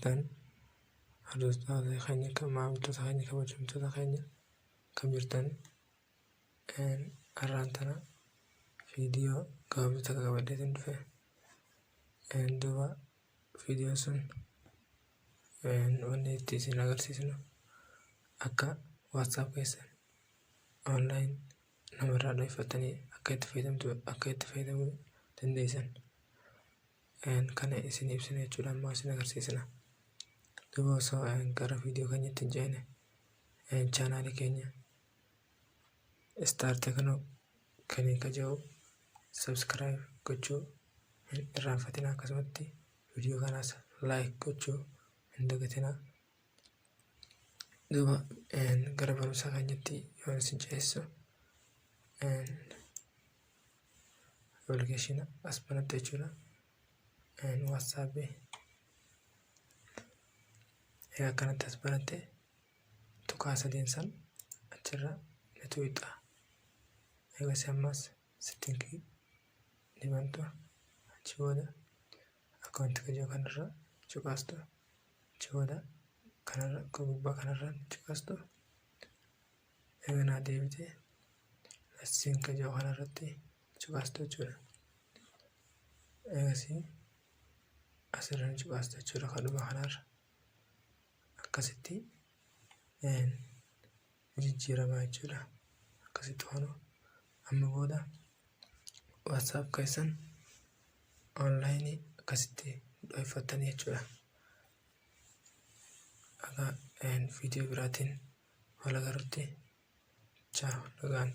Jirtan hordoftoota keenya, maamiltoota keenya, kabajamtoota keenya, akkam jirtan? Har'aan tana viidiyoo gabaabduu takka qabadheetiin dhufe. Duuba viidiyoon sun wanni itti isin agarsiisnu akka WhatsApp keessan online namarraa dhoyfattanii akka itti fayyadamtu, akka itti fayyadamuu dandeessan kana isin ibsina jechuudha, ammoo isin agarsiisna. Duuba osoo gara viidiyoo keenyatti hin ceene, chaanaalii keenya Star Techno Clinic jedhu subscribe gochuu hin irraanfatina, akkasumatti viidiyoo kanaas like gochuu hin dagatina. Duuba gara barumsa keenyatti yoo isin ceessu, application as banattu jechuudha. WhatsApp egaa akkanatti as banatte, tuqaa sadeen san achirra ni tuqxa. Eegas ammas setting ni bantu. Achi booda account kajoo kanarra cuqaastu. Achi booda kanarra, gubbaa kanarra cuqaastu. Eeganaa deebite asiin kajoo kanarratti cuqaastu jechuudha. Eegasii asirra ni cuqaastu jechuudha, kadhuma kanarra. Akkasitti jijjiiramaa jechuudha. Akkasitti kunoo amma booda WhatsApp keessan online akkasitti dhoyfattanii jechuudha. Akka viidiyoo biraatiin wal agarrutti, ciao, nagaan.